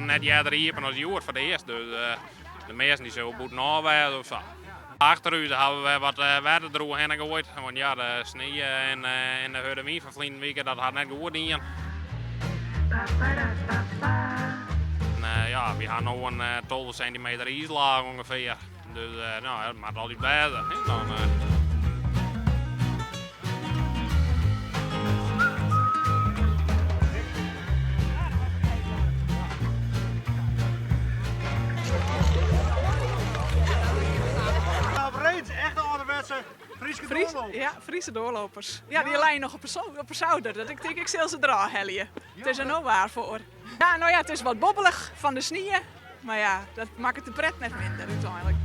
wiene net earder iepen as hjoed foar it earst, dus de measten dy sille bûtenôf wêze of sa. Achter ús hawwe we wat wetter deroerhinne goaid, want ja, de snie en de hurde wyn fan ferline wike dat hat net goed dien. Ja, wy ha no in 12 sintimeter iislaach ûngefear, dus no, dat moat altyd wêze. Dan, Echt âlderwetse Fryske doarlopers. Ja, Fryske doarlopers. Ja, dy leine noch op 'e souder. Dat ik tink, ik sil se derôf helje. It is der no waar foar. Ja, no ja, it is wat bobbelich fan de snie. Mar ja, dat makket de pret net minder úteinlik.